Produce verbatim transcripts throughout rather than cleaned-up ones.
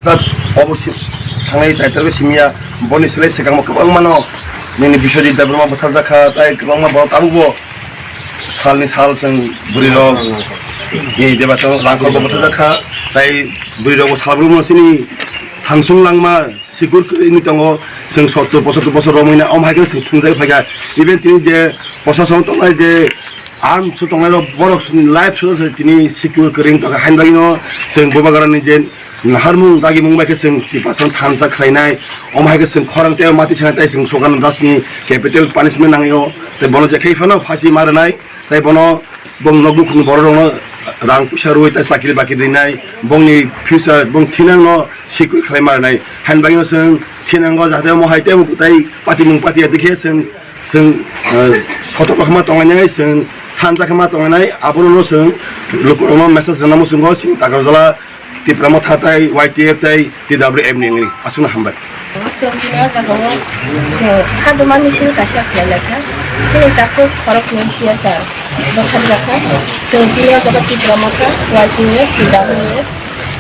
Obo si-, thangnai chaitor simiya, boni selai swkangbo kwbangmano nini Biswajit Debbarma bwtharjakha, tai kwbangma borok tabukbo salni sal chwng bwrwirok, ni Debacharan Rangkhorbo bwtharjakha, tai bwrwirokbo salbrum chini thangsung langma sikur kwrwini tongo, chwng sottor pochottor bosor romwina, omo hai khe chwng thwngjagwi phaikha. Even tini je prosason tongnai je arms tongnai rok borok life soro se tini secure kwrwini tongkha, hain bagwino chwng Bubagrani je naharmung dagimung bai khe chwng Tiprasano thansa khlainai, omo hai khe chwng khorang tei mati sanai tei chwng Sukanto Dasni capital punishment nangwi o, tei bono je khai phano phasi ma rwnai, tei bono bong nok bukhukni borok rokno rang puisa rwi tei chakri bakri rinai, bongni future bong thinangno secure khlai ma rwnai, hain bagwino chwng thinango jahate omo hai tei tei patimung patiya dikhe chwng, chwng, eh, sotok khama tonglainai, chwng thansa khama tonglainai, abono chwng lukurokno message rwna muchungo chwng Takarjala Tipra Motha tai Y T F tai T W F ni wngwi aswkno hambai. Chwng tini o jaga o chwng khaduma misil kaisa khlai lai kha. Chini takhuk khoroknwi T S R bwtharjak kha. Chwng tini o jaga Tipra Motha, Y T F, T W F,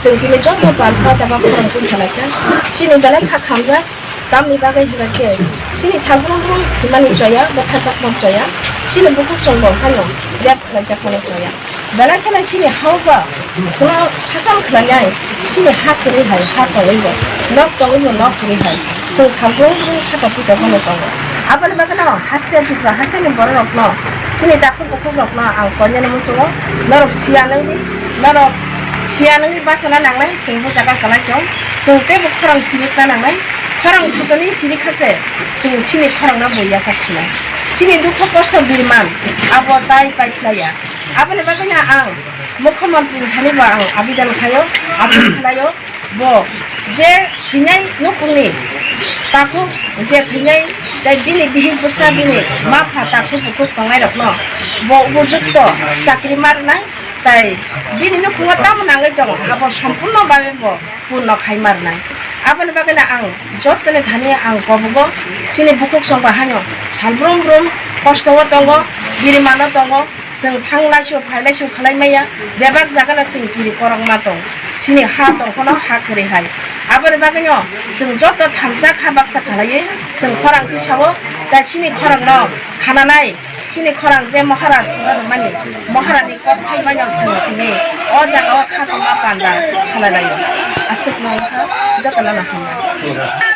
chwng tini joto palpha jaga khorang twi salai kha. Chini belai kha khamjak, tamni bagwi hwnkha khe chini salbrum brum thwimani choya, bwtharjakmani choya, chini bukhuk chwng bo phano rep khlaijakmani choya. Belai kheno chini ha o ba chwngno sason khlainai, chini ha kwrwi hai ha tongwi bo, nok tongwi bo nok kwrwi hai, chwng salbrum brum saka pita bono tongo. Aboni bagwino haste Tripura hasteni bororokno, chini takhuk bukhukrokno ang koinani muchungo, norok siya nangdi, norok siya nangdi bachana nangnai, chwng bo jaga kwlai tong, chwng teibo khorang chirikna nangnai, khorang sotoni chirikha se, chwng chini khorangno bo yachak sinai. Chini dukho kosto birman, abo tai pai khlaiya. Aboni bagwino ang Mukhyamantri ni thani bo ang abedan khlaio, appeal khlaio, bo je thwinai nukhungni takhuk, je thwinai tei bini bihik bwsa, bini mapha takhuk bukhuk tongnairokno bo upojukto chakri ma rwnai, tei bini nukhungo tamo nangwi tongo, abo sompurno babe bo purno khai ma rwnai. Aboni bagwino ang jottoni thani ang kobogo, chini bukhuk chwngbo haino salbrum brum kosto o tongo, birimano tongo, chwng thang laisio phai laisio khlai maya, bebak jaga no chwng kiri korokma tong, chini ha tong phano ha kwrwi hai. Aboni bagwino chwng joto thansa kha baksa khlaiwi chwng khorang tisao, tei chini khorang no khananai. Chini khorang je Maharaj rwmani, Maharaj ni kok thai manya sini tini o jaga o kha tongma panda khalai laio. Aswk no wngkha jotono no hambai.